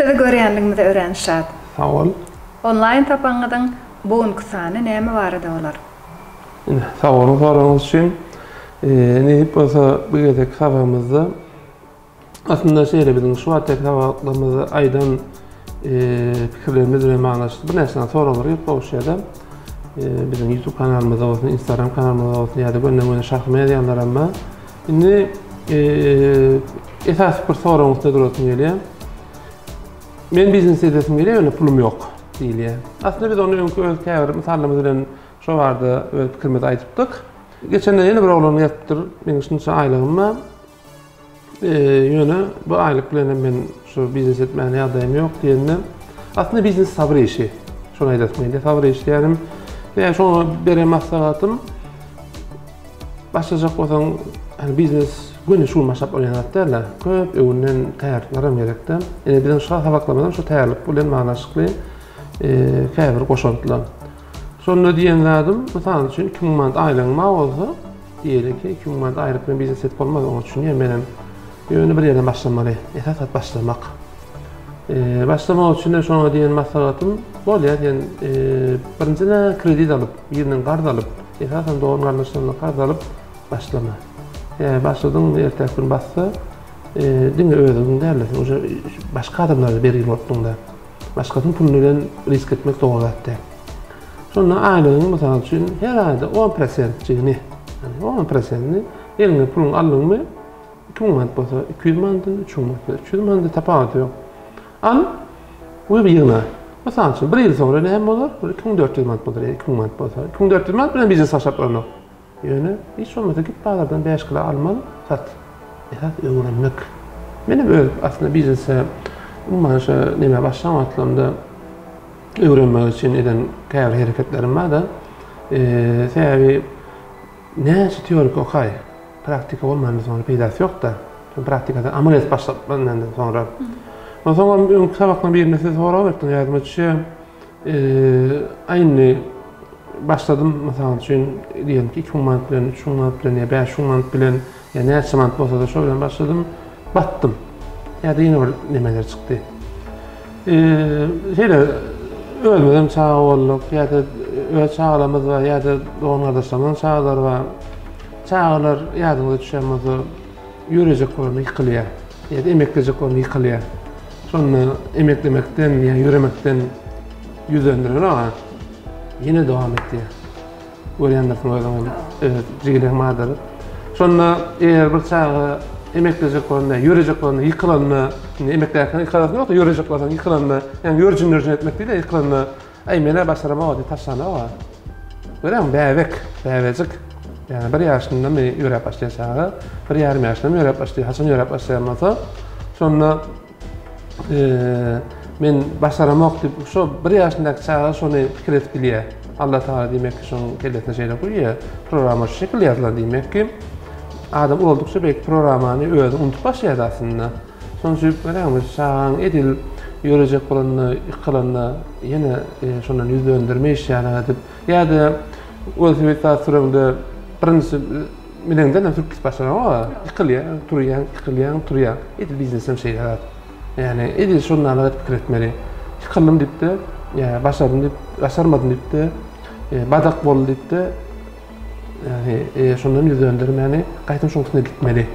Sizi görýänligimize örän şat. Sag bol. Onlaýn sapagyňyzyň bu günki sany näme barada bolar? Ine, sag boluň soragyňyz üçin. Nesip bolsa bu gezekki sabagymyzda aslynda şeýle biziň şu wagtdaky sabaklarymyzda aýdan pikirlerimiz bilen baglanyşykly birnäçe sany soraglar gelip gowuşýar-da. Biziň YouTube kanalymyzda bolsun, Instagram kanalymyzda bolsun ýa-da gönden-göni şahsyma ýazýanlaram bar. Indi esasy bir soragyň üstünde durasym gelýär. Men biznes edesim gelýär, ýöne pulum ýok diýilýär. Aslynda biz ony öňki öz käbir mysallarymyz bilen şo barada öz pikirimizi aýdypdyk. Geçende ýene bir oglan ýazypdyr, meniň şunça aýlygym bar. Ýöne bu aýlyk bilen hem men şu biznes etmäne ýagdaýym ýok diýende, aslynda biznes sabyr işi. Şony aýdasym gelýär. Sabyr işi diýenim, ýa şoňa beren maslahatym başlajak bolsaň, hani biznes göni şu gün başlap bolýan zat däl-de, köp öňünden taýýarlyklaram gerekde. Ine biziň şu sabaklarymyzam şu taýýarlyk bilen baglanyşykly käbir goşantlar. Şonda diýen zadym, mysal üçin 2000 manat aýlygyň bar bolsa, Diýeli ki, 2000 manat aýlyk bilen biznes edip bolmaz, oňa düşünýän menem. Ýöne bir ýerden başlamaly. Esas zat başlamak. Başlamak üçin de şoňa diýen maslahatym, bolýar sen birinjiden kredit alyp, birinden karz alyp, esasan dogan-garyndaşlaryndan karz alyp başlama. Sebäbi başladyň, ertäki gün batsa, diňe özüňiň däl-de, sen uje başga adamlara bergili bolupdyň-da. Başgasynyň puluny bilen risk etmek dogry zat däl. Şonda aýlygyň mysal üçin her aýda on prosentjigini, ýagny on prosentini eliňe puluňy aldyňmy, 2000 manat bolsa 200 manady, 3000 manat bolsa 300 manady tapawudy ýok. Al we ýygna. Mysal üçin bir ýyl soňra näme bolar? Bir 2400 manat bolar, ýa 2000 manat bolsa. 2400 manat bilen biznes başlap bolanok. Ýöne hiç bolmasa git bazardan 5 kilo alma al, sat. Esas öwrenmek. Menem öz aslynda biznese umuman şu neme başlan wagtlarymda öwrenmek üçin eden käbir hereketlerim bar-da. Sebäbi näçe teorik okaý, praktika bolmandan soňra peýdasy ýok-da. Sen praktikada amal edip başlamandan soňra. Onsoň hem öňki sabaklaryň birinde siz sorag beripdiňiz, ýadyma düşýär. Aý indi başladym, mysal üçin, diýelim ki, 2000 manat bilen, 3000 manat bilen ýa 5000 manat bilen ýa näçe manat bolsa-da şo bilen başladym, batdym. Ýa-da ýene bir nemeler çykdy. Şeýle özümizem çaga bolduk, ýa-da öz çagalarymyz bar, ýa-da dogan-gardaşlarymyzyň çagalary bar. Çagalar ýadyňyza düşýän bolsa, ýörejek bolanda ýykylýar. Ýa-da emeklejek bolanda ýykylýar. Şonda emeklemekden ýa ýöremekden ýüz dönderenok-a. Ýene dowam etýär. Görýändirsiň özüňem, öz jigileň bardyr. Şonda eger bir çaga emeklejek bolanda, ýörejek bolanda, ýykylanda, indi emekläkä ýykylasyň ýok-da, ýörejek bolsaň ýykylanda, ýagny ýörjün-ýörjün etmek diýilýär, ýykylanda, Aý, men-ä başaramok diýip taşlanok-a. Görýäňmi, bäbek, bäbejik. Ýagny bir ýaşyndamy ýöräp başlaýar çaga, bir ýarym ýaşyndamy ýöräp başlaýar, haçan ýöräp başlaýan bolsa, şonda Men başaramok diýip, şo bir ýaşyndaky çaga şony pikir edip bilýär. Allah Tagala diýmek ki, şonuň kellesine şeýle guýýar. Programa şu şekilde ýazylan diýmek ki, adam ulaldykça belki programmany özi unudyp başlaýar aslynda. Şonuň üçin görýäňmi, çagaň edil ýörejek bolanda, ýykylanda ýene şondan ýüz döndermeýiş ýaly edip, ýa-da welosiped zat süreňde birinji Bileňden hem sürüp gidip başlanok-a. Ýykylýaň, turýaň, ýykylýaň, turýaň. Edil biznes hem şeýle zat. Ýagny edil şondan edip pikir etmeli. Ýykyldym diýip-de, ýa başardym diýip, başarmadym diýip-de, badak boldy diýip-de, ýagny şondan ýüz döndermäni, gaýtam şoň üstüne gitmeli.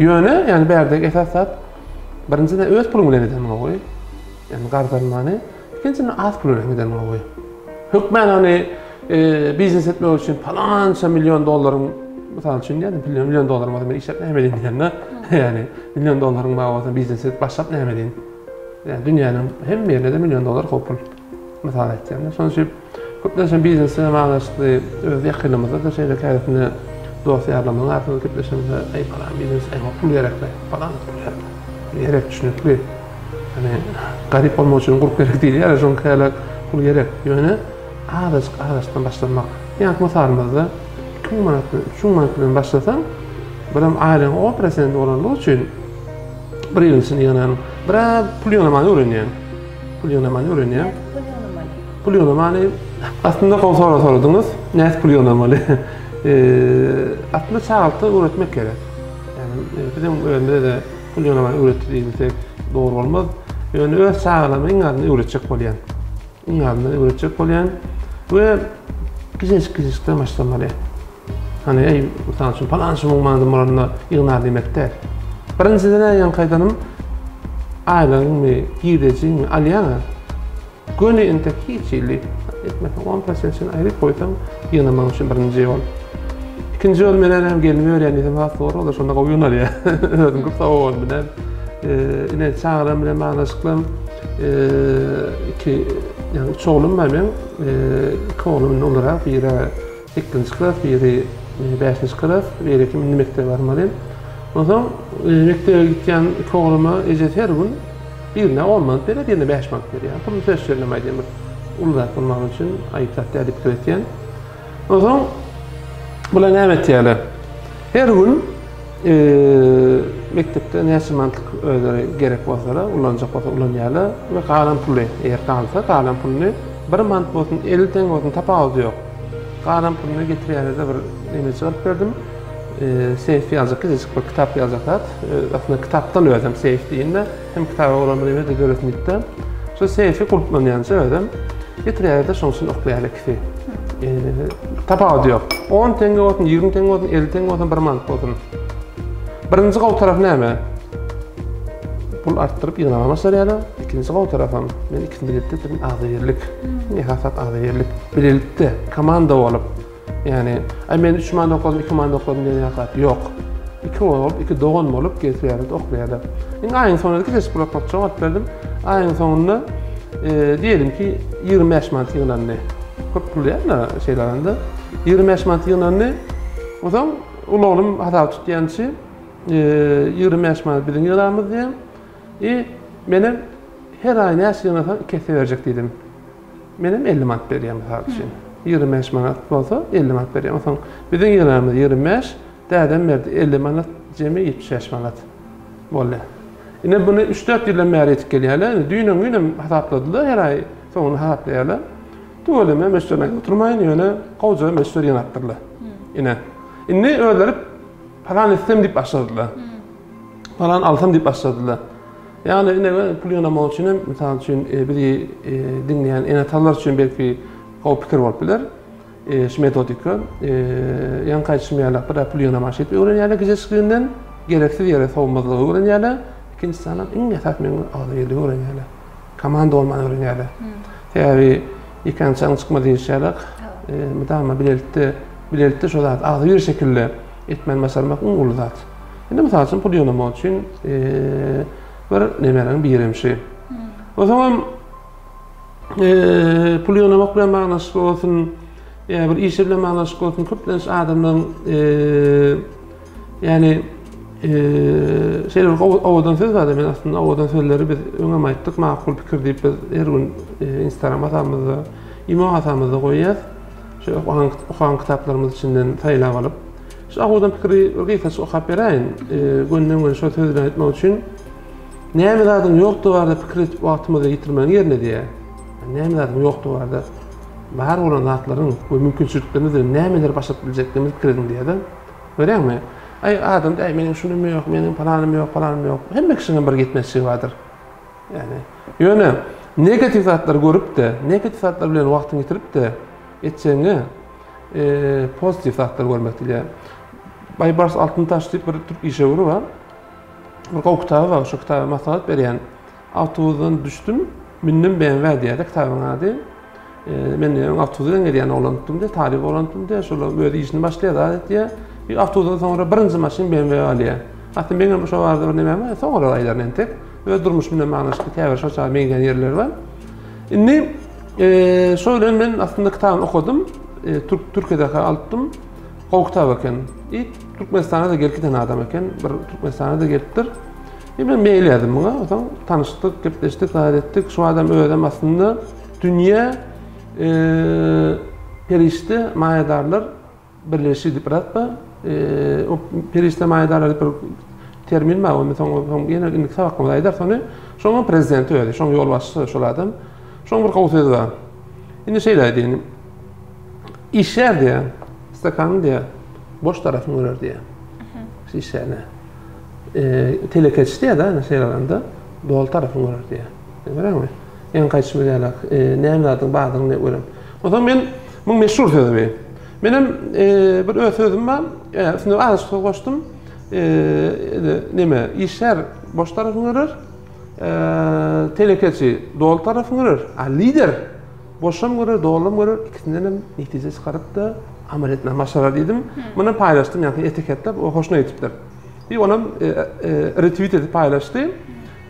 Ýöne, ýagny bärdeki esas zat birinjiden öz puluň bilen eden gowy. Ýagny garz almany. Ikinjiden az pul bilen giden gowy. Hökmän hany biznes etmek üçin palança million dollaryň mysal üçin diýýän, million million dollaryň bolsa men işläp näme edeýin diýende, ýagny million dollaryň bar bolsa biznes edip başlap näme edeýin. Ýagny dünýäniň hemme ýerinde de million dollar köp pul. Mysal aýtýan. Şonuň üçin köplenç hem biznes bilen baglanyşykly öz ýakynlarymyzda-da şeýle käbirinde dost ýarlarymyzyň arasynda gepleşemizde, eý palan biznes, eý pul gerekle, palan pul gerek. Gerek düşünikli. Ýani garyp bolmak üçin gurp gerek diýilýär, şoň käle pul gerek. Ýöne azajyk azajykdan başlamak. Ýaňky mysalymyzda 2000 manat bilen, 3000 manat bilen başlasaň, birem aýlygyň 10 prosenti bolanlygy üçin bir ýylyň içinde ýygnan, biraz pul ýygnamany öwrenýäň. Pul ýygnamany öwrenýäň. Nädip pul ýygnamaly? Pul ýygnamany aslynda gowy sorag soradyňyz. Nädip pul ýygnamaly? Aslynda çagalykda öwretmek gerek. Ýagny biziň özümizde-de Pul ýygnamany öwretdi diýilsek dogry bolmaz. Ýöne öz çagalaryma iň azyndan öwretjek bolýan. Iň azyndan öwretjek bolýan we kiçijik-kiçijikden başlamaly. Hany eý, mysal üçin palança müň manadym bolanda ýygnar diýmek däl. Birinjiden ýaňky aýdanym aýlygyňmy, girdejiňmi alýaň-a. Göni entek hiç hili etmeseň on prosent çenli aýryp goýsaň ýygnamagyň üçin birinji ýol. Ikinji ýol men hem gelnimi berýän diýsem has dogry bolar, şonda gowy ýygnalýar. Özüm köp sag bolun bilen. Ine çagalarym bilen baglanyşykly iki ýagny üç oglum bar meň. Iki oglum indi ulurak, biri sekizinji klas, biri bäşinji klas, beýleki indi mekdebe barmaly. Onsoň mekdebe gitýän iki ogluma ejesi her gün Birine on manat berýär, birine bäş manat berýär. Puluny söz şeýle aýdýan bir uly zat bolmany üçin aýyp zat däl diýip pikir etýän. Onsoň bular näme etýärler? Her gün mekdepde näçe manatlyk özleri gerek bolsalar, ulanjak bolsa ulanýarlar we galan puly, eger galsa, galan puluny bir manat bolsun, 50 teňňe bolsun tapawudy ýok. Galan puluny getirýärler-de bir nemejik alyp berdim. Seýf ýaljak kiçijik bir kitap ýaljak zat. Aslynda kitapdan özem seýf diýende hem kitaba bolan bir neme-de döresin diýip-de. Şo seýfi gulplanýança özem getirýärler-de şoň üçin oklaýar ikisi. Tapawudy ýok. 10 teňňe bolsun, 20 teňňe bolsun, 50 teňňe bolsun, 1 manat bolsun. Birinji gowy tarapy näme? Pul artdyryp ýygnamaga başarýarlar. Ikinji gowy tarapam, men ikisini bilelikde etdim, agzybirlik. Iň esasy zat agzybirlik. Bilelikde, komanda bolup. Ýagny, aý men üç manat okadym, iki manat okadym diýen ýaly zat ýok. Iki bolup, iki dogan bolup getirýärler, oklaýarlar. Indi aýyň soňunda kiçijik bloknot jogap berdim. Aýyň soňunda diýelim ki, 25 manat ýygnandy. Köp pul däl-de, şeýle alanda. 25 manat ýygnandy. Onsoň uly oglum hasap tutýançy, 25 manat biziň ýygnamyz diýen. I menem her aý näçe ýygnasaň iki esse berjek diýdim. Menem 50 manat berýän mysal üçin. 25 manat bolsa 50 manat berýän. Onsoň biziň ýygnamyz 25, dädem berdi 50 manat, jemi 75 manat boldy. Ine muny 3-4 ýyldan bäri etip gelýärler. Indi düýn-öňňin hem hasapladylar, her aý soňuny hasaplaýarlar. Tüweleme möçberini aýdyp oturmaýyn, ýöne gowja möçber ýygnapdyrlar. Ine. Indi özleri palan etsem diýip başladylar. Palan alsam diýip başladylar. Ýagny ine pul ýygnamak üçin hem, mysal üçin, bizi diňleýän ene-atalar üçin belki gowy pikir bolup biler. Şu metodika. Ýaňky aýdyşym ýaly, bir pul ýygnamak şeýdip öwrenýärler gijejikliginden, gereksiz ýere sowmazlygy öwrenýärler. Ikinji sanam iň esasy meň agzybirligi öwrenýärler. Komanda bolmany öwrenýärler. Sebäbi ýekäň çaňy çykmaz diýlişi ýaly, mydama bilelikde, bilelikde şo zady agzybir şekilde etmäni başarmak iň uly zat. Indi mysal üçin pul ýygnamak üçin bir nemeleriň birem şu. Onsoňam pul ýygnamak bilen baglanyşykly bolsun, ýa bir işi bilen baglanyşykly bolsun, köplenç adamlaryň ýagny şeýle bir owadan söz bar-da, men aslynda owadan sözleri biz öňem aýtdyk, makul pikir diýip biz her gün Instagram hasabymyzda, imo hasabymyzda goýýas. Şu okan kitaplarymyz içinden saýlap alyp. Şu owadan pikiri bir gysgaça okap beräýin. Gönden-göni şol söz bilen aýtmak üçin, Näme zadyň ýokdugy barada pikir edip wagtymyzy ýitirmegiň ýerine diýýär. Näme zadyň ýokdugy barada bar bolan zatlaryň we mümkinçiliklerimiz bilen nämeleri başaryp biljekdigimizi pikir ediň diýýär-de. Görýäňmi? Aý, adam aý, meniň şunym ýok, meniň palanym ýok, palanym ýok. Hemme kişiniň bir ýetmezçiligi bardyr. Ýagny, ýöne negatiw zatlary görüp-de, negatiw zatlar bilen wagtyňy ýitirip-de etjegiňe, Pozitiw zatlar görmek diýýär. Baýbars Altyntaş diýip bir türk işewüri bar. Bir gowy kitaby bar, şo kitaby maslahat berýän. Awtobusdan düşdüm, mündim BMW diýýär-de kitabyň ady. Men öň awtobus bilen gelýän oglandypdym diýýär, talyp oglandypdym diýýär. Şol öz işini başlaýar, zat etýär. Bir awtobusdan soňra birinji maşyn BMW alýar. Aslynda meňem şo barada bir nemem bar, soňra aýdaryn entek. Öz durmuşym bilen baglanyşykly käbir şo çaga meňzeýän ýerleri bar. Indi şo bilen men aslynda kitabyny okadym. Türk Türkiýedäki alypdym. Gowy kitap eken. I Türkmenistana da gelip giden adam eken. Bir Türkmenistana da gelipdir. I men mail ýazdym muňa. Onsoň tanyşdyk, gepleşdik, zat etdik. Şu adam özem aslynda dünýä perişde maýadarlar Birleşigi diýip bir zat bar. O perişde maýadarlar diýip bir termin bar. Ony soň soň ýene indiki sabakymyzda aýdarys ony. Şonuň prezidenti özi, şonuň ýolbaşçysy şol adam. Şonuň bir gowy sözi bar. Indi şeýle aýdaýyn. Işgär diýýär, stakanyň diýýär, boş tarapyny görer diýýär. Şişäni. Telekeçi diýýär-de, şeýle alanda, doly tarapyny görer diýýär. Göräňmi? Ýaňky aýdyşymyz ýaly, näme zadyň bardygyny görem. Onsoň men muň meşhur sözi bi. Menem bir öz sözüm bar. Üstüne azajyk söz goşdum. Neme, işgär boş tarapyny görer, telekeçi doly tarapyny görer, a lider boşam görer, dolam görer, ikisinden hem netije çykaryp-da amal etmän başarar diýdim. Muny paýlaşdym, ýagny etiketläp, o hoşuna gitipdir. Diýip, onam retwit edip paýlaşdy.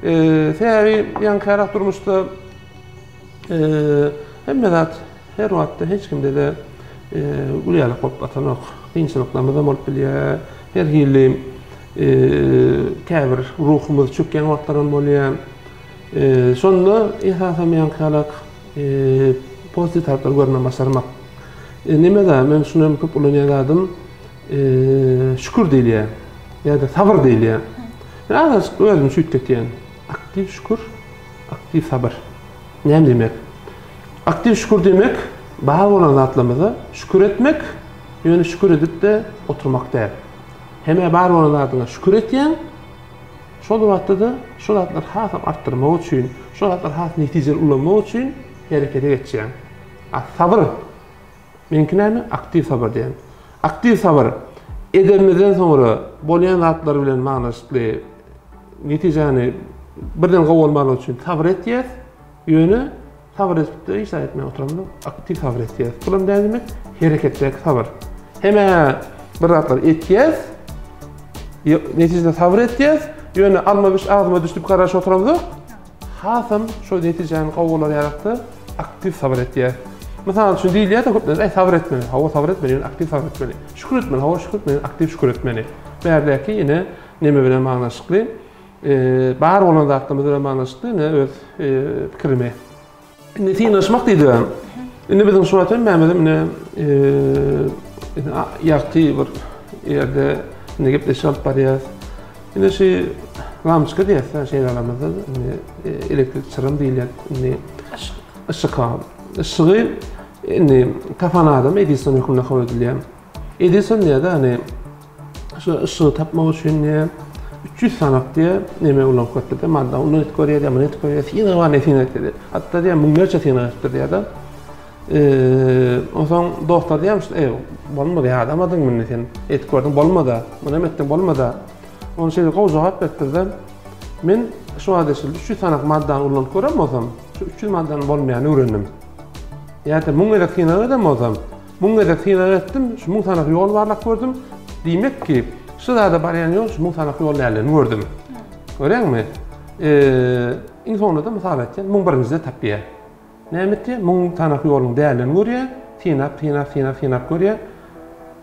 Sebäbi ýaňkyrak durmuşda hemme zat her wagtda hiç kimde-de gül ýaly bolup batanok. Kynçylyklarymyzam bolup bilýär. Her hili käbir ruhumyz çökýän wagtlaram bolýar. Şonda esasam ýaňkyrak pozitiw taraplary görmän başarmak. Neme-de men şuny hem köp ulanýan zadym şükür diýilýär ýa-da sabyr diýilýär. Men azajyk özümi şüýtgetýän. Aktiw şükür, aktiw sabyr. Näme diýmek? Aktiw şükür diýmek, bar bolan zatlarymyza şükür etmek, ýöne şükür edip-de oturmak däl. Hem-ä bar bolan zadyňa şükür etýäň, şol wagtda-da şol zatlary hasam artdyrmak üçin, şol zatlary has netijeli ulanmak üçin herekete geçýäň. A sabyr Meňki näme? Aktiw sabyr diýen. Aktiw sabyr edenimizden soňra bolýan zatlar bilen baglanyşykly netijäni birden gowy bolmalygy üçin sabyr etýäs. Ýöne sabyr edip-de hiç zat etmän oturamzok. Aktiw sabyr etýäs. Bulam näme diýmek? Hereketdäki sabyr. Hem-ä bir zatlar etýäs, netijede sabyr etýäs, ýöne alma biş agzyma düşdüp garaşyp oturamzok. Hasam şo netijäni gowy bolar ýalakda aktiw sabyr etýär. Mysal üçin diýilýär-de köplenç, äý sabyr etmeli. Hawa sabyr etmeli, ýöne aktiw sabyr etmeli. Şükür etmeli, hawa şükür etmeli, aktiw şükür etmeli. Bärdäki ine neme bilen baglanyşykly, bar bolan zatlarymyz bilen baglanyşykly ine öz pikirimi. Indi synanyşmak diýdi. Indi biziň şu wagt hemmämizem ine ýagty bir ýerde indi gepleşik alyp barýarys. Indi şu lampoçka diýýäs, şeýle alamyzda indi elektrik çyram diýilýär. Indi yşyk. Yşyk. Yşygy indi tapan adam Edison hökmünde kabul edilýär. Edison diýýär-de, hani Şu yşygy tapmak üçin diýýär, 300 sanak diýýär, neme ulanyp görüpdir-de, madda uny edip görýär, ýa muny edip görýär, synag bar, ne synag etdi diýýär. Hatda diýýär, müňlerçe synag etipdir diýýär-de. Onsoň dostlar diýýärmiş, eý, bolmady, ýadamadyňmy indi sen? Edip gördüň, bolmady. Muny hem etdiň, bolmady. Ony şeýle gowy jogap beripdir-de, Men şu wagta çenli 300 sanak maddany ulanyp gören bolsam, şu 300 maddanyň bolmaýanyny öwrendim. Ýa-da 1000 gezek synag eden bolsam, 1000 gezek synag etdim, şu 1000 sanak ýol barlap gördüm. Diýmek ki, şu zada barýan ýol şu 1000 sanak ýol däldigini gördüm. Görýäňmi? Eee, iň soňunda-da mysal aýtýan, 1001-njide tapýar. Näme etýär? 1000 sanak ýoluň däldigini görýär, synap, synap, synap, synap görýär.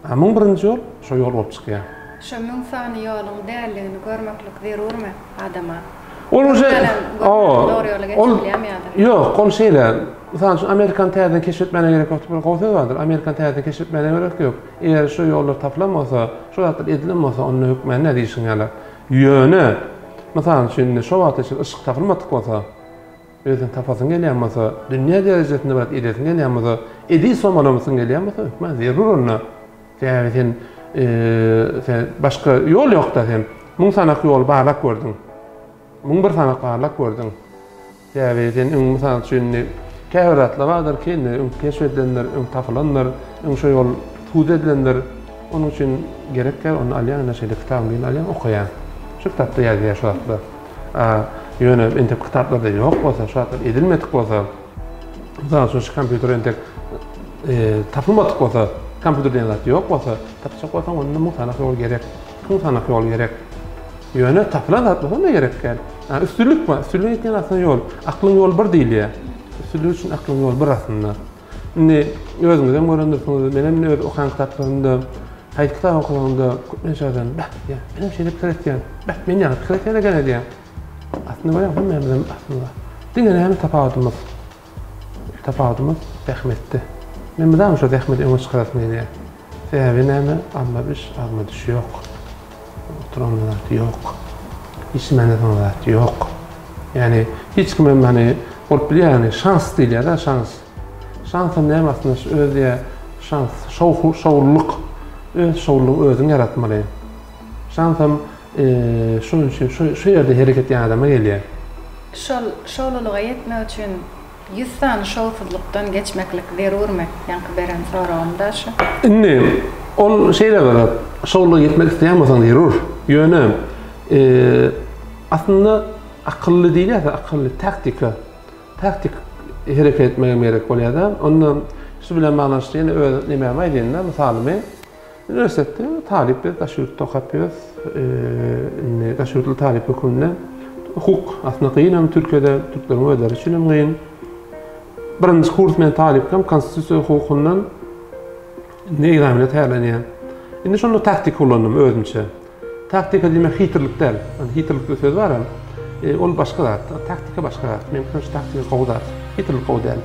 A 1001-nji ýol şo ýol bolup çykýar. Şo 1000 sany ýoluň däldigini görmeklik zerurmy adama? Ol uje, dogry ýola geçip bilýärmi ýa-da? Ýok, ol şeýle. Mysal üçin, Amerikany täzeden keşf etmäne gerek ýok diýip bir gowy söz bardyr. Amerikany täzeden keşf etmäne gerek ýok. Eger şu ýollar tapylan bolsa, şu zatlar edilen bolsa, onda hökmany nädip işiň ýaly. Ýöne, mysal üçin, indi şo wagta çenli yşyk tapylmadyk bolsa, özüň tapasyň gelýän bolsa, dünýä derejesinde bir zat edesiň gelýän bolsa, Edison bolamysyň gelýän bolsa, hökman zerur onda. Sebäbi sen, sen başga ýol ýok-da sen. Müň sanak ýoly barlap gördüň. 1001 sanak barlap gördüň. Sebäbi sen öň mysal üçin indi käbir zatlar bardyr ki, indi öň keşf edilendir, öň tapylandyr, öň şo ýol subut edilendir. Onuň üçin gerek däl, ony alýaň, ine şeýle kitabyň birini alýaň, okaýaň. Şu kitapda ýazýar şu zatlar. A, ýöne entek kitaplarda ýok bolsa, şu zatlar edilmedik bolsa, mysal üçin şu kompýuter entek tapylmadyk bolsa, kompýuter diýen zat ýok bolsa, tapjak bolsaň onda müň sanak ýol gerek. 1000 sanak ýol gerek. Ýöne tapylan zat bolsa onda gerek däl. Ha, üstünlik bar. Üstünlik etýän aslynda ýol. Aklyň ýoly bir diýilýär. Üstünlik üçin aklyň ýoly bir aslynda. Indi özüňiz hem görendirsiňiz, men hem öz okan kitaplarymda haýsy kitap okasamda köplenç adam, beh, diýýär, men hem şeýle pikir etýän. Beh, men ýaly pikir etýän eken diýýär. Aslynda görýäň, hemmämizem aslynda diňe näme tapawudymyz? Tapawudymyz zähmetde. Men mydama şo zähmeti öňe çykarasym gelýär. Sebäbi näme, alma biş, alma düş ýok. Oturan zat ýok. Işlemän ýatan zat ýok. Ýani hiç kim hem hani bolup bilýär ýani şans diýilýär-de, şans. Şans hem näme aslynda şu öz diýýär, şans, şow, şowlulyk. Öz şowlulygyňy özüň ýaratmaly. Şans hem şonuň üçin şu şu ýerde hereket edýän adama gelýär. Şol şowlulyga ýetmek üçin 100 sany şowsuzlykdan geçmeklik zerurmy? Ýaňky beren soragym-da şu. Indi, ol şeýle bir zat, şowlulyga ýetmek isleýän bolsaň zerur. Ýöne, aslynda akylly diýilýär-de, akylly taktika, taktik hereket etmegem gerek bolýar-da. Onda şu bilen baglanyşykly ýene öz nemämi aýdaýyn-da, mysalymy. Uniwersitetde talyp biz daşary ýurtda okap ýörüs. Indi daşary ýurtly talyp hökmünde hukuk aslynda kyn hem Türkiýede türkleriň özleri üçin hem kyn. Birinji kurs men talypkam konstitusiýa hukukyndan indi ekzamene taýýarlanýan. Indi şonda taktika ulandym özümçe. Taktika diýmek hitrlik däl. Hitrlik diýen söz bar hem. E, ol başga zat. Taktika başga zat. Men pikirimçe taktika gowy zat. Hitrlik gowy däl.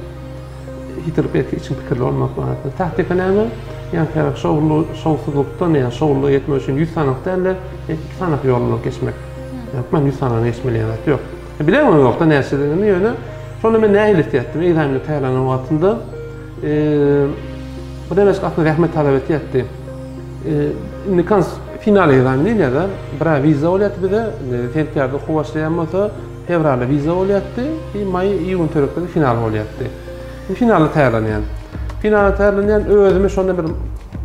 Hitrlik belki içiň pikirli bolmak manasynda. Taktika näme? Ýaňky ýaly şowly, şowsuzlykdan ýa şowlulyga ýetmek üçin 100 sanyk däl-de, 2 sanyk ýolundan geçmek. Hökman 100 sanygyny geçmeli ýaly zat ýok. E, bilemok ýokda näçedigini ýöne şonda men nähili etýärdim? Ekzamene taýýarlanan wagtynda e, bu demek aslynda zähmet talap etýärdi. Indi kons final ekzamen diýilýär-de. Bir aý wiza bolýardy bize. Indi sentýabrda okuw başlaýan bolsa, fewralda wiza bolýardy. I maý, iýun töwerekde final bolýardy. Indi finala taýýarlanýan. Finala taýýarlanýan özümi şonda bir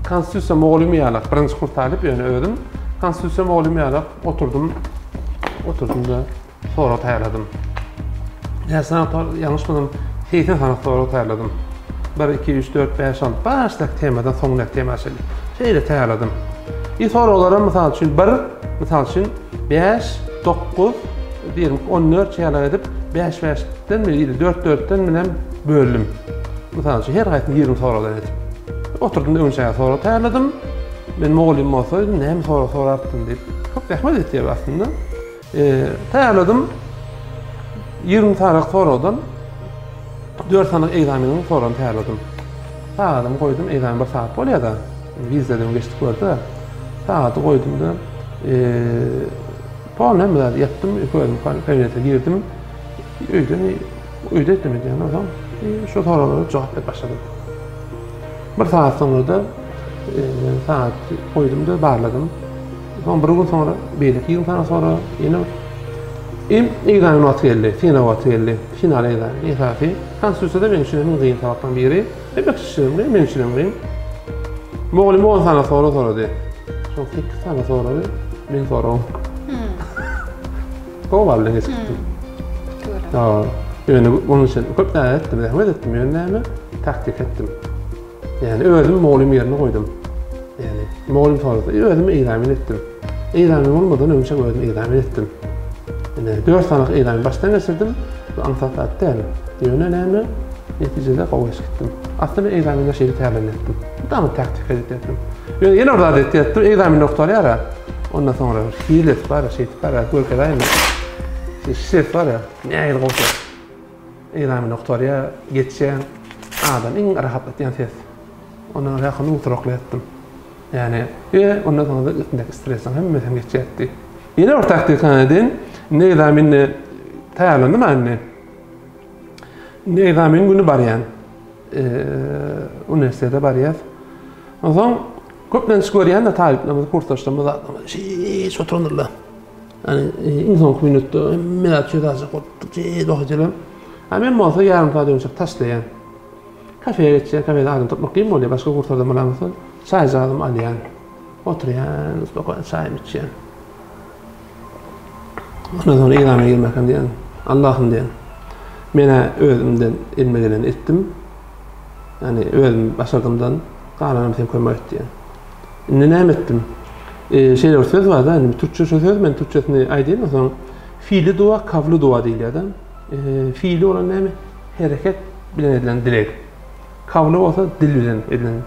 konstitusiýa mugallymy ýalak, birinji kurs talyp ýöne özüm konstitusiýa mugallymy ýalak oturdym. Oturdym-da Sorag taýýarladym. Näçe sany ýalňyşmasam 80 sany sorag taýýarladym. 1, 2, 3, 4, 5, 6, başdaky temadan soňundaky tema çenli. Şeýle taýýarladym. I soraglaram mysal üçin 1, mysal üçin 5, 9, diýelim 14 ýaly edip 5 5-den mi 4 4-den bilen böldüm. Mysal üçin her haýsyny 20 soragdan edip. Oturdym öňçä sorag taýýarladym. Men mugallym bolsaydym näme sorag sorartdym diýip. Köp zähmet etýär aslynda. Taýýarladym. 20 sany soragdan 4 sany ekzameniň soragyny taýýarladym. Sagadymy goýdum, ekzamen bir sagat bolýar-da. Wizadan geçdik gördi. Sagady goýdum-da, polny hemme zady ýapdym, özüm kabinete girdim. Öýden öýde etdim edýän onsoň şu soraglara jogap berip başladym. Bir sagat soňra-da sagat goýdum-da barladym. Soň bir gün soňra beýleki 20 sany sonra ýene Im ekzamen wagty geldi, synag wagty geldi. Final ekzamen esasy. Konstitusiýada meniň üçin iň kyn sabaklaryň biri. Hemme kişi üçin kyn, meniň üçin hem kyn. Mugallym 10 sany sorag sorady. Şoň 8 sany soragy meň soragym. Hmm. Gowy bal bilen geçip gitdim. Hmm. Ýöne onuň üçin köp zähmet etdim, zähmet etdim, ýöne näme? Taktik etdim. Ýagny özüm mugallym ýerine goýdum. Ýagny mugallym sorasa, özüm ekzamen etdim. Ekzamen bolmadan öňçe özüm ekzamen etdim. Ine, 4 sany ekzamen başdan geçirdim. Bu aňsat zat däl. Ýöne näme? Netijede gowy geçip gitdim. Aslynda men ekzamende şeýle tälimletdim. Damy taktika etdim. Ýöne ýene bir zat etdim. Ekzamen noktalar Ondan soňra hil edip bar, şeýtip bar, görkezäýme. Ses bar ya, nähili gowy ses. Ekzameni gutarýar, geçýän adam iň rahatlatýan ses. Ondan ýakyn oturakly ýatdym. Ýagny, we ondan soňra üstündäki stresiň hemmesi hem geçýärdi. Ýene bir taktikany edeýin. Indi ekzamende taýýarlandym indi. Indi ekzamen güni barýan. Uniwersitete barýas. Onsoň köplenç görýän-de talyplarymyz, kursdaşlarymyz zatlarymyz şeýle oturandyrlar. Ýani iň soňky minutda hemme zat çöze aljak bolup şeýle okyjylar. A men bolsa ýarym saat öňçe taşlaýan. Kafeýe geçýän, kafede adam tapmak kyn bolýar, başga kurslardan bolan bolsa çaýjagazymy alýan. Oturýan, spokojno çaýymy içýän. Ondan soňra ekzamene girmäkäm diýýän, Allahym diýýän. Men-ä özümden elime geleni etdim. Ýani özüm başardymdan galanam sen kömek et diýýän. Indi näme etdim? Şeýle bir söz bar-da, indi türkçe şu söz, men türkçesini aýdaýyn, onsoň fiili dua, kawly dua diýilýär-de. Fiili bolan näme? Hereket bilen edilen dileg. Kawly bolsa dil bilen edilen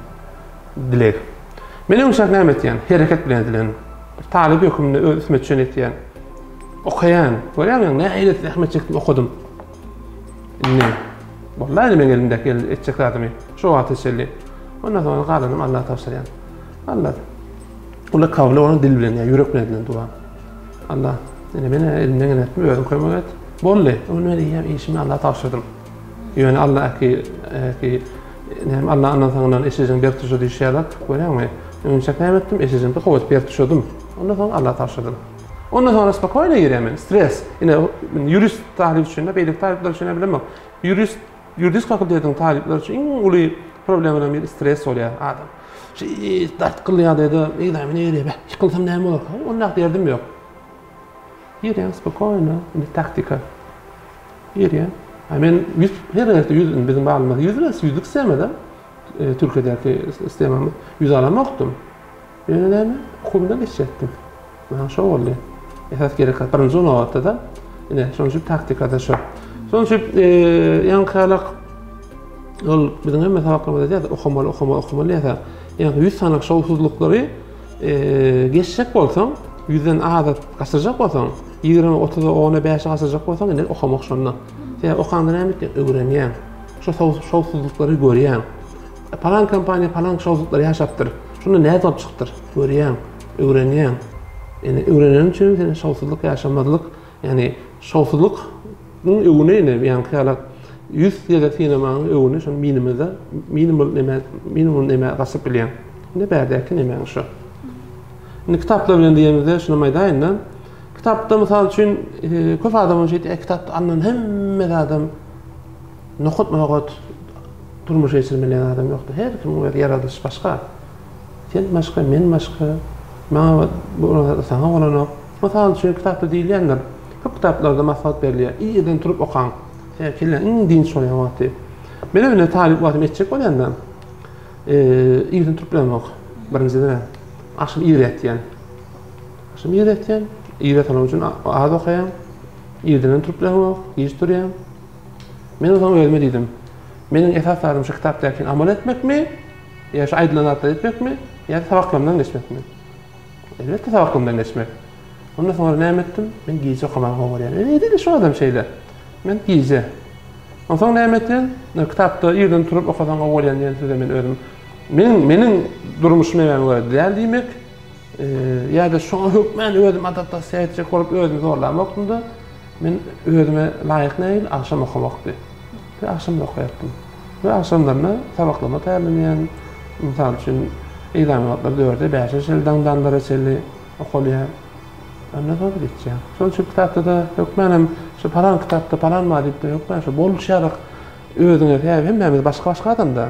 dileg. Men öňçäk näme etýän? Hereket bilen edilen. Bir talyp hökmünde öz üstüme düşen etýän. Okaýan. Görýäňmi, nähili zähmet çekdim, okadym. Indi boldy indi meň elimdäki etjek zadymy. Şu wagta çenli. Ondan soňra galanymy Allaha tabşyrýan. Allah. Ula kabul bolan dil bilen, ýa ýürek bilen edilen dua. Allah, ine men elimden geleni etdim, özüň kömek et. Boldy. Ony men eýýäm işimi Allaha tabşyrdym. Ýöne Allah ki, ki näme Allah ynansaňdan eşejiň berk tuşa düşýärler. Görýäňmi? Öňçäk näme etdim? Eşejimi gowy edip berk tuşadym. Ondan soň Allaha tabşyrdym. Ondan soňra spokoýno girýän men. Stres. Ine, ýurist talyp üçin-de, beýleki talyplar üçin bilemok. Ýurist, ýuridik fakultetiň talyplary üçin iň uly problemalaryň biri stres bolýar adam. Şu dartgynly ýagdaýda ekzamene girýär. Beh, ýykylsam näme bolarka? Onda derdim ýok. Girýän spokoýno, indi taktika. Girýän. A men 100 her gezekde 100 biziň balymyz 100 bilen ýüzlük sistemada. Türkiýedäki sistemamyz 100 alamokdym. Ýöne näme? Okuwymdan geçjekdim. Maňa şo boldy. Esas gerek zat birinji nobatda-da ine şonuň üçin taktikada şo. Şonuň üçin ýaňky ýalak ol biziň hemme sabaklarymyzda diýýär, okamaly, okamaly, okamaly diýýär. Ýaňky 100 sany şowsuzlyklary geçjek bolsaň, ýüzden aza gaçyrjak bolsaň, 20, 30-a, 10-a, 5-e gaçyrjak bolsaň, indi okamak şonda. Sebäbi okanda näme etýäň? Öwrenýäň. Şo şowsuzlyklary görýäň. Palan kompaniýa palan şowsuzlyklar ýaşapdyr. Şunda nädip alyp çykypdyr? Görýäň, öwrenýäň. Ýani öwreneniň üçin sen şowsuzlyk ýaşamazlyk, ýani şowsuzlygyň öwüni ine ýaňky ýalak 100 gezek synamagyň öwüni şony minimumda minimum neme minimum neme gaçyp bilýäň. Indi bärdäki nemäň şo. Indi kitaplar bilen diýemizde şuny aýdaýyn-da. Kitapda mysal üçin köp adam şeýdýär, kitapda alnan hemme zadam nokat-nokat Durmuşa geçirmeli adam ýokdy. Her kimiň öz ýaradylyşy başga. Sen başga, men başga. Maňa bolan zat saňa bolanok. Mysal üçin, kitapda diýilýändir. Köp kitaplarda maslahat berilýär. Irden turup okaň. Sebäbi kelläň iň dynç bolýan wagty. Menem indi talyp wagtym etjek bolýan-da. Irden turup bilemok. Birinjiden, agşam ir ýatýan. Agşam ir ýatýan. Ir ýatanym üçin az okaýan. Irdenem turup bilemok, giç turýan. Men onsoň özüme diýdim. Meniň esas zadym şu kitapdakyny amal etmekmi, ýa şu aýdylan zatlary etmekmi, ýa-da sabaklarymdan geçmekmi? Elbetde sabaklarymdan geçmek. Ondan soňra näme etdim? Men gije okamagy gowy görýän. Edil şu adam şeýle. Men gije. Onsoň näme etýän? Kitapda irden turup okasaň gowy bolýan diýen söze men özüm meniň meniň durmuşym näme görä däl diýmek, ýa-da şoňa hökmän özüm adaptasiýa etjek bolup özümi zorlamokdym-da. Men özüme laýyk nähili agşam okamakdy. We agşamda okaýardym. We agşamlaryna sabaklaryma taýýarlanýan. Mysal üçin, ekzamen wagtlary dörde, bäşe çenli daňdanlara çenli okalýar. Ondan soň geçýär. Şonuň üçin kitapda-da hökmänam şu palan kitapda palan bar diýip-de hökmän şu bolşy ýaly özüňe sebäbi hemmämiz başga-başga adamda.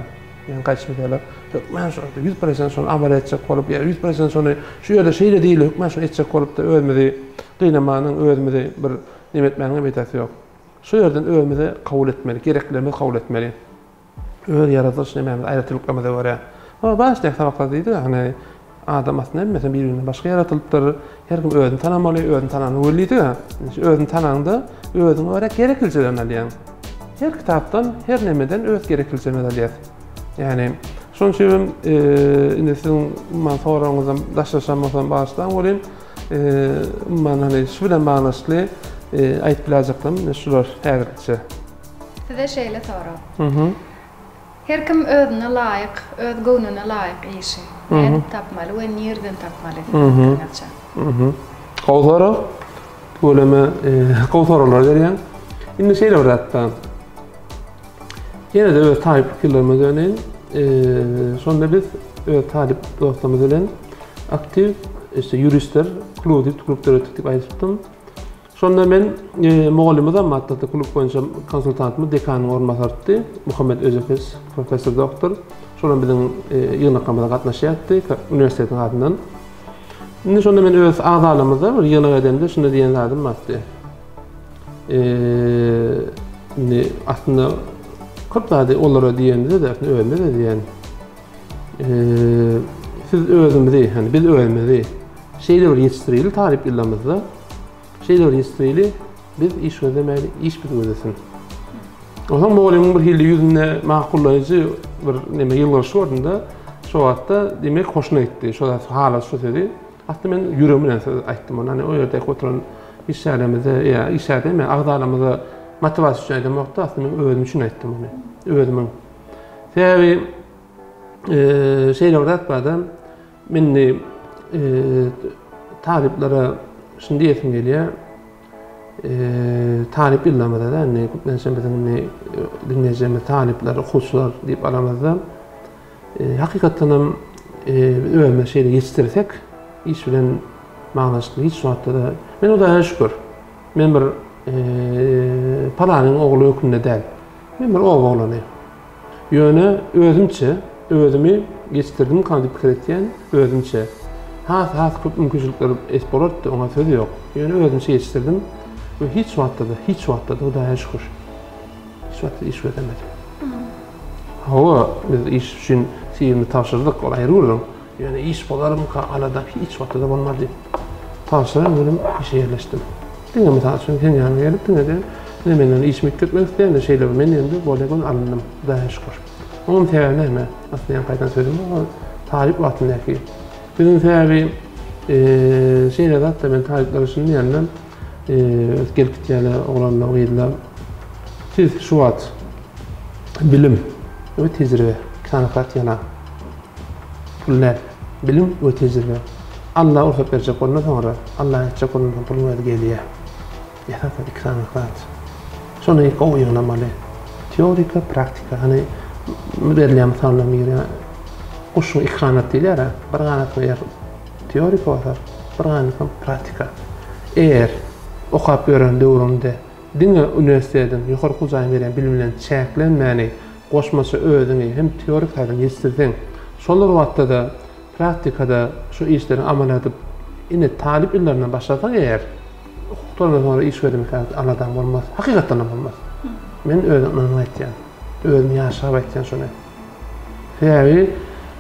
Ýagny gaýdyş meselä hökmän şu 100% şony amal etjek bolup ýa 100% şony şu ýerde şeýle diýildi hökmän şony etjek bolup-da özümizi gynamanyň, özümizi bir neme etmäniň peýdasy ýok. Şu ýerden özümize kabul etmeli, gereklerimizi kabul etmeli. Öz ýaradylyş nemämiz aýratynlyklarymyza görä. Ol başdaky sabaklar diýdik, ýagny adam aslynda hemmesi bir-birinden başga ýaratylypdyr. Her kim özüni tanamaly, özüni tanany weli diýdik. Özüni tanaňda özüňe görä gereklijelerini alýaň. Her kitapdan, her nemeden öz gereklijemizi alýas. Ýagny şonuň üçin hem indi siziň umuman soragyňyzdan daşlaşan bolsam bagyşlaň welin, Umuman hany şu bilen baglanyşykly aýdyp biläýjeklerim ine şular häzirlikçe. Size şeýle sorag. Her kim özüne laýyk, öz göwnüne laýyk işi nädip tapmaly we nirden tapmaly siziň pikiriňizçe? Gowy sorag. Tüweleme gowy soraglar berýäň. Indi şeýle bir zat bar. Ýene-de öz talyplyk ýyllaryma döneýin. Şonda biz öz talyp dostlarymyz bilen aktiw işte ýuristler kluby diýip klub döretdik diýip aýdypdym. Şonda men mugallymymyzam hatda klub boýunça konsultantymyz dekanyň orunbasarydy. Muhammet Öjekes, professor doktor. Şolam biziň ýygnaklarymyza gatnaşýardy uniwersitetiň adyndan. Indi şonda men öz agzalarymyzda bir ýygnak edemde şunda diýen zadym bardy. Indi aslynda köp zady olara diýemizde-de, aslynda özümize diýen. Siz özümizi, hani biz özümizi şeýle bir ýetişdireli talyp ýyllarymyzda, şeýle bir ýetişdireli, biz iş gözlemäli, iş bizi gözlesin. Onsoň mugallymyň bir hili ýüzünde makullaýjy bir neme ýylgyryş gördüm-de, şo wagtda diýmek hoşuna gitdi. Şo zat halady şo sözi. Aslynda men ýüregim bilen söz aýtdym ony. Hani o ýerdäki oturan işgärlerimize ýa işgär diýme, agzalarymyza motiwasiýa üçin aýdamokda, aslynda men özüm üçin aýtdym ony. Özümiň. Sebäbi şeýle bir zat barda, men indi talyplara şuny diýesim gelýär. Talyp ýyllarymyzda-da indi köplenç biziň indi diňleýjilerimiz talyplar, okuwçylar diýip alamyzda, Hakykatdan hem biz özümizi şeýle ýetişdirsek, iş bilen. Magnaşykly hiç wagtda-da men Hudaýa şükür. Men bir palanyň ogly hökmünde däl. Men bir oba oglany. Ýöne özümçe, özümi ýetişdirdimkam diýip pikir etýän, özümçe. Has, has köp mümkinçilikler es bolardy, oňa söz ýok. Ýöne özümçe ýetişdirdim we hiç wagtda-da, hiç wagtda-da Hudaýa şükür, hiç wagtda iş gözlemedim. Hawa, biz iş üçin CV-mizi tabşyrdyk, ol aýry gürrüň. Ýöne iş bolarmyka alada hiç wagtda-da bolmady. Tabşyran günüm işe ýerleşdim. Diňe mysal üçin seň ýanyňa gelip diňe-de ine menden işimi üýtgetmek isleýän-de şeýle bir men indi bolýa gün alyndym. Hudaýa şükür. Oňam sebäbi näme? Aslynda ýaňky aýdan sözüm ol talyp wagtyndaky. Biziň sebäbi şeýle zatda men talyplara şuny diýýän-de gelip gitýärler oglanlar gyzlar. Siz şu wagt bilim we tejribe iki sany zat ýana. Pul däl, bilim we tejribe. Alla rugsat berjek bolanda soňra, Alla etjek bolanda soň puluň özi gelýär. Esasy iki sany zat. Şony gowy ýygnamaly. Teorika, praktika. Hany berilýän mysallaryň biri guşuň iki ganat diýilýär-ä. Bir ganatyny eger teorika bolsa, bir ganaty praktika. Eger okap ýören döwrüňde Diňe uniwersitetiň, ýokary okuw jaýyň berýän bilimi bilen çäklenmäni, goşmaça özüňi hem teorik taýdan ýetişdirseň, şol bir wagtda-da praktikada şu işleri amal edip, ine, talyp ýyllaryndan başlasaň eger, hukuk gutarandan soňra iş gözlemek ýaly aladaň bolmaz. Hakykatdanam bolmaz. Men özüm ynanyp aýtýan. Özüm ýaşap aýtýan şony. Sebäbi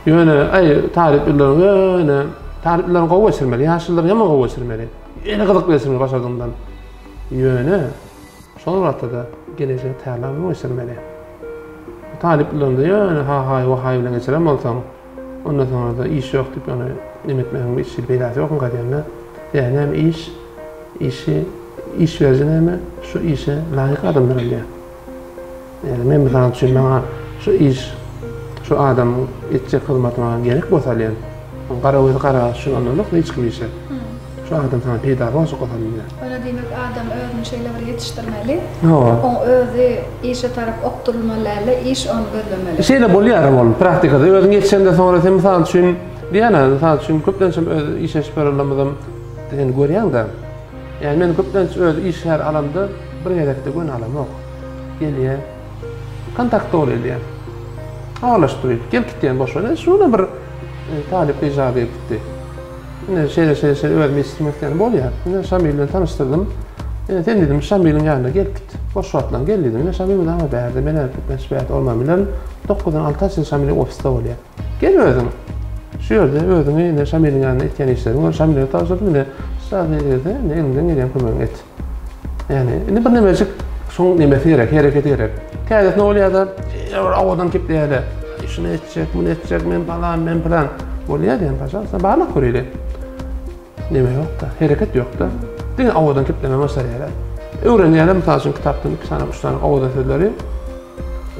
ýöne, aý, talyp ýyllaryň ýöne, talyp ýyllaryňy gowy geçirmeli, ýaş ýyllaryňy ýaman gowy geçirmeli. Ýene gyzykly geçirmeli başardygyňdan. Ýöne şol wagtda-da gelejegi taýýarlap geçirmeli. Talyplygynda ýöne ha-haý, wa-haý bilen geçiren bolsaň, ondan soňra-da iş ýok diýip ony neme etmegiň hiç hili peýdasy ýok gaýdanda. Ýa näme iş, işi iş beriji näme, şu işe laýyk adamlar alýar. Ýagny men mysal üçin maňa şu iş, şu adamyň etjek hyzmaty maňa gerek bolsa alýan. Gara gözi gara gaşy üçin alnanok hiç kim işe. Şu adam saňa peýdaly boljak bolsa alynýar. Onda diýmek adam özüni şeýle bir ýetişdirmeli. Hawa. Oň özi işe tarap okdurylmaly dälde, iş ony gözlemeli. Şeýle bolýaram ol praktikada. Özüň ýetişende soňra sen mysal üçin diýýän-ä, mysal üçin köplençem öz işleşip ýörenlerimizem sen görýäň-dä. Ýagny men köplenç öz işgär alamda bir gezekde göni alamok. Gelýär. Kontakt dogry edýär. Habarlaşyp durýar. Gelip gitýän boş wagt. Şuna bir talyp gyzjagaz gelip gitdi. Ine şeýle şeýle şeýle özüm ýetişdirmek isleýän bolýar. Ine Şamil bilen tanyşdyrdym. Ine sen diýdim Şamiliň ýanyna gelip git. Boş wagtlaň gel diýdim. Ine Şamil mydama bärde. Men köplenç bärde bolman bilerin. Dokuzdan alta çenli Şamiliň ofisde bolýar. Gel özüň. Şu ýerde özüňi ine Şamiliň ýanynda etýän işleriňi gör. Şamile tabşyrdym ine şa ýerde ine eliňden gelýän kömegiňi et. Ýagny indi bir nemejik şoň nemesi gerek, hereketi gerek. Täzesine bolýar-da, şeýle bir owadan kepleýär-de. Şuny etjek, muny etjek, men palan, men pylan. Bolýar diýen, paşalsa barlap göreýli. Neme ýok-da, hereket ýok-da. Diňe owadan keplemegi başarýarlar. Öwrenýärler, mysal üçin, kitapdan iki sany, üç sany owadan sözleri.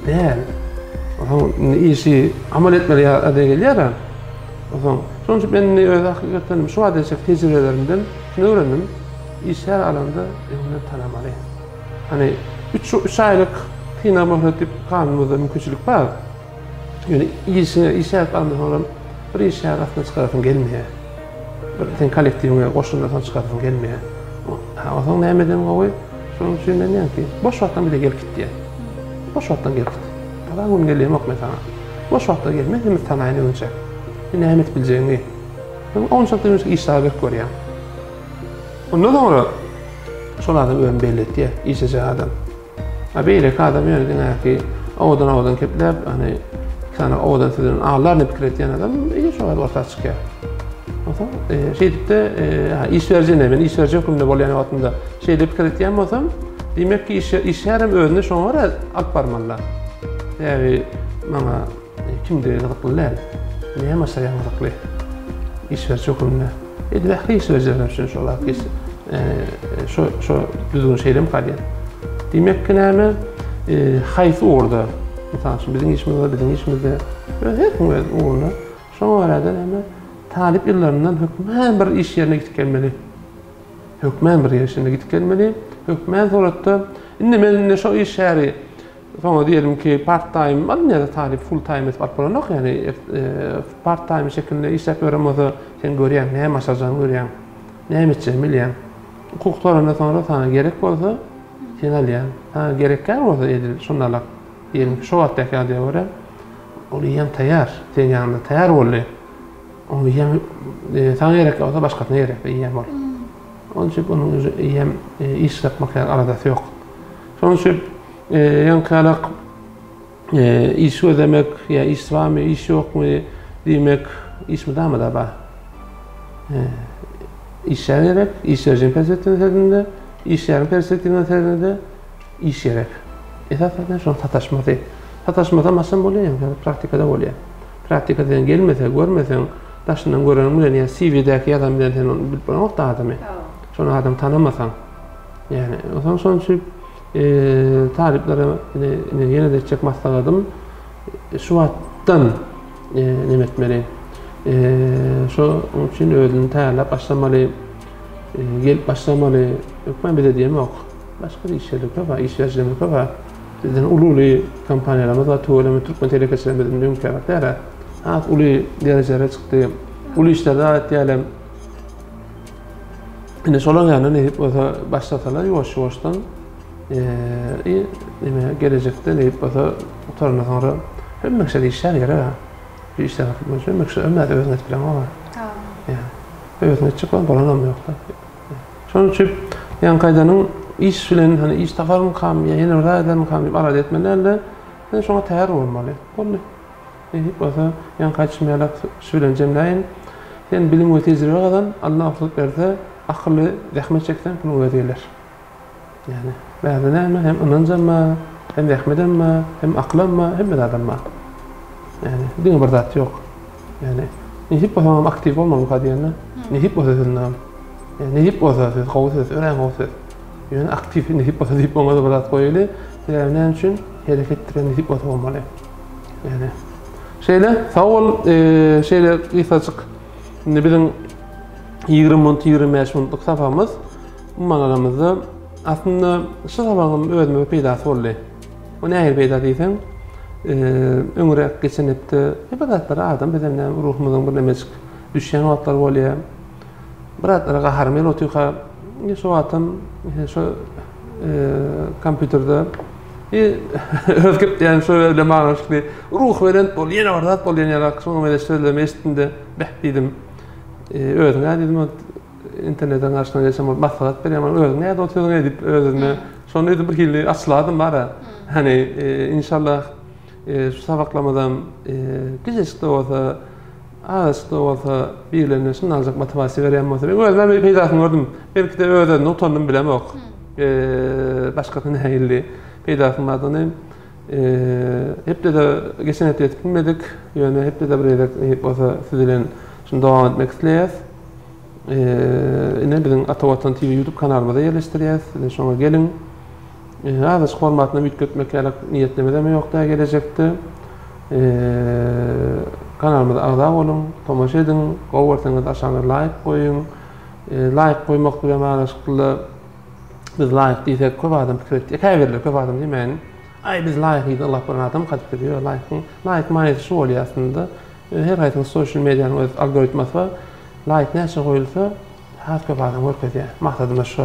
Däl. Onsoň indi işi amal etmeli ýagdaýa gelýär-ä. Onsoň şonuň üçin men indi öz hakykatdan şu wagta çenli tejribelerimden şuny öwrendim. Işgär alanda öňünden tanamaly. Hany üç üç aýlyk synag möhlet diýip kanunymyzda mümkinçilik bar. Ýöne işiňe işgär alanda soňra bir işgär aslynda çykarasyň gelmeýär. Bir sen kollektiwiňe goşulandan soň çykarasyň gelmeýär. Ha, onsoň näme eden gowy? Şonuň üçin men diýýän ki, boş wagtdan bize gelip git diýýän. Boş wagtdan gelip git. Palan gün gelýemok men saňa. Boş wagtda gel, men seni tanaýyn öňünçä. Sen näme edip biljegiňi. Sen onçakly öňünçä iş saňa berip görýän. Ondan soňra şol adam özüni belli etýär, işlejek adam. A beýleki adam ýöne diňäki owadan-owadan kepläp, hany iki sany owadan söz bilen aldar diýip pikir etýän adam ýene şo wagt orta çykýar. Onsoň e, şeýdip-de e, iş beriji ine men iş beriji hökmünde bolýan wagtymda şeýle pikir etýän bolsam, diýmek ki iş işgär hem özüni şoňa görä alyp barmaly. Sebäbi maňa Kimdigi gyzykly däl. Näme başarýan gyzykly. Iş beriji hökmünde. Edil ähli iş berijiler üçin şol zat geç. Şo şo düzgün şeýlemi galýar. Diýmek ki näme? Haýsy ugurda? Mysal üçin biziň işimizde, biziň işimizde öz her kim öz ugrunda. Şoňa görä-de näme? Talyp ýyllaryndan hökmän bir iş ýerine gidip gelmeli. Hökmän bir iş ýerine gidip gelmeli. Hökmän suratda indi men indi şo iş ýeri Soňra diýelim ki, part time alynýar talyp full time edip alyp bolanok, ýagny part time şekilinde işläp ýören bolsa, sen görýäň, näme başarjagyny görýäň. Näme etjegini bilýäň. Okuw gutarandan soňra saňa gerek bolsa, seni alýar. Saňa gerek däl bolsa edil şondalak diýelim ki, şo wagtdaky ýagdaýa görä, ol eýýäm taýýar, seň ýanyňda taýýar boldy. Ol eýýäm saňa gerek bolsa başgasyna gerek eýýäm ol. Onuň üçin onuň uje eýýäm iş tapmak ýaly aladasy ýok. Şonuň üçin ýaňky ýalak Iş gözlemek ýa iş barmy, iş ýokmy diýmek iş mydama-da bar. Işgär gerek, iş beriji perspektiwasyndan seredende, işgäriň perspektiwasyndan seredende iş gerek. Esas zat şonuň sataşmasy. Sataşmasam haçan bolýar ýa praktikada bolýar. Praktikada sen gelmese, görmeseň, daşyndan göreniň bilen ýa CV-däki ýazan bilen sen ony bilip bolanok-da adamy. Şony adamy tanamasaň. Ýani, onsoň şonuň üçin Talyplara ine ýene-de etjek maslahatym şu wagtdan neme etmeli. Şo üçin özüni taýýarlap başlamaly, gelip başlamaly. Hökman bize diýemok. Başga iş ýerleri köp, iş berijilerimiz köp. Bizden uly-uly kompaniýalarymyz bar, tüweleme türkmen telekeçilerimiz indi öňki ýaly däl. Has uly derejelere çykdy. Uly işleri etýärler. Indi şolaryň ýanyna nesip bolsa başlasalar ýuwaş-ýuwaşdan i neme gelejekde nesip bolsa gutarandan soňra hemme kişä işler gerek ha. Bir işler tapyp bolsa hemme kişä hemme zady özüň edip bileňok ha. Ýa. Özüň etjek bolan bolanam ýok-da. Şonuň üçin ýaňky aýdanyň iş bilen hani iş taparmykam ýa ýene bir zat edermikam diýip alada etmeli däl-de, sen şoňa taýýar bolmaly. Boldy. Nesip bolsa, ýaňky aýdyşym ýalak şu bilen jemläýin. Sen bilim we tejribe gazan, Alla rugsat berse, akylly zähmet çekseň puluň özi geler. Ýagny, bärde näme, hem ynanjam bar, hem zähmetem bar, hem akylam bar, hemme zadam bar. Ýagny, diňe bir zat ýok. Ýagny, nesip bolsa hem aktiw bolmalymyka diýende, nesip bolsa sözündem. Ýagny, nesip bolsa söz gowy söz, örän gowy söz. Ýöne aktiw nesip bolsa diýip oňa-da bir zat goýaly. Sebäbi näme üçin? Hereket etdirýän nesip bolsa bolmaly. Ýöne. Şeýle, sag bol. Şeýle gysgajyk. Indi biziň 20 minut, 25 minutlyk sapagymyz umuman alanymyzda aslynda şu sapagyň özüme bir peýdasy boldy. O nähili peýda diýseň, öňräk geçen hepde bir zatlara adam bizem näme ruhumyzyň bir nemejik düşýän wagtlary bolýar. Bir zatlara gaharym gelip otyrka, şo wagtam şo kompýuterde öz gepleýän şo bilen baglanyşykly ruhubelent bol, ýene bir zat bol diýen ýaly şoňa meňzeş sözlerimi eşitdim-de, beh diýdim. Özüň näme diýdim, internetiň garşysyna geçen bolup maslahat berýän bolup, özüň nädip ol sözüňi diýip öz-özüme şony diýdim bir hili açyladym bar-a. Hany, inşallah şu sabaklarymyzam gijejik-de bolsa, azajyk-da bolsa birilerine şundan aljak motiwasiýa berýän bolsa, men özüme peýdasyny gördüm. Belki-de öz-özümden utandym bilemok. Başgasy nähili peýdasynyň bardygyny hepdede geçen hepde ýetip bilmedik. Ýöne hepdede bir gezek nesip bolsa siz bilen şuny dowam etmek isleýäs. Ine biziň Ata Watan TV YouTube kanalymyza ýerleşdirýäs. Ine şoňa geliň. Azajyk formatyny üýtgetmek ýaly niýetlemizem ýok däl gelejekde. Kanalymyza agza boluň, tomaşa ediň, gowy görseňiz aşagyna laýk goýuň. Laýk goýmak bilen baglanyşykly biz laýk diýsek köp adam pikir etýär. Käbirleri köp adam diýmäýin. Aý biz laýk diýdik ylgap gören adam gadyp gidiyor. Ýok, laýkyň laýk manysy şu bolýar aslynda. Her haýsynyň sosial medianyň öz algoritmasy bar. Laýk näçe goýulsa has köp adam görkezýär. Maksadymyz şu.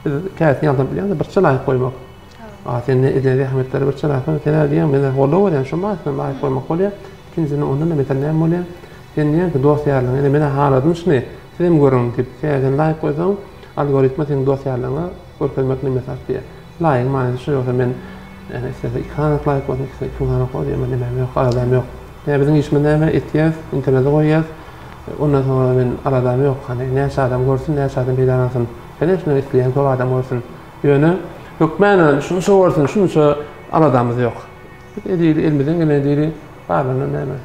Biz käbisini ýaltanyp bilýäris, birçe laýk goýmak. A sen edilen zähmetleri birçe laýk goýmak. Sen diýýäň, men goldaw berýän, şo manysynda laýk goýmak bolýar. Ikinjiden ondan-da beter näme bolýar? Sen diýýäň ki, dost-ýarlaryňa, ine men-ä haladym şuny, sizem görüň diýip. Sebäbi sen laýk goýsaň, algoritma seniň dost-ýarlaryňa görkezmek nemesi artýar. Laýygyň manysy şo, ýogsa men ýani islese iki sany laýk bolsun, islese 2000 sany bolsun, diýen bir nemem ýok, aladam ýok. Ýa biziň işimiz näme, etýäs, internete goýýas. Ondan soňra men aladam ýok, hany näçe adam görsün, näçe adam peýdalansyn. Koneçno isleýän köp adam görsün. Ýöne hökmänam şunça görsün, şunça aladamyz ýok. Biz edeli, elimizden geleni edeli, galany näme?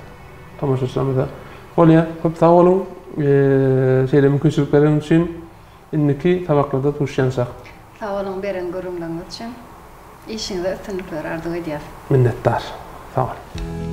Tomaşaçylarymyza. Bolýar, köp sag boluň. Şeýle mümkinçilik bereniň üçin. Indiki sabaklarda duşýançak. Sag boluň beren gürrüňleriňiz üçin. Işiňizde üstünlikler arzuw edýäs. Minnetdar. Sag boluň.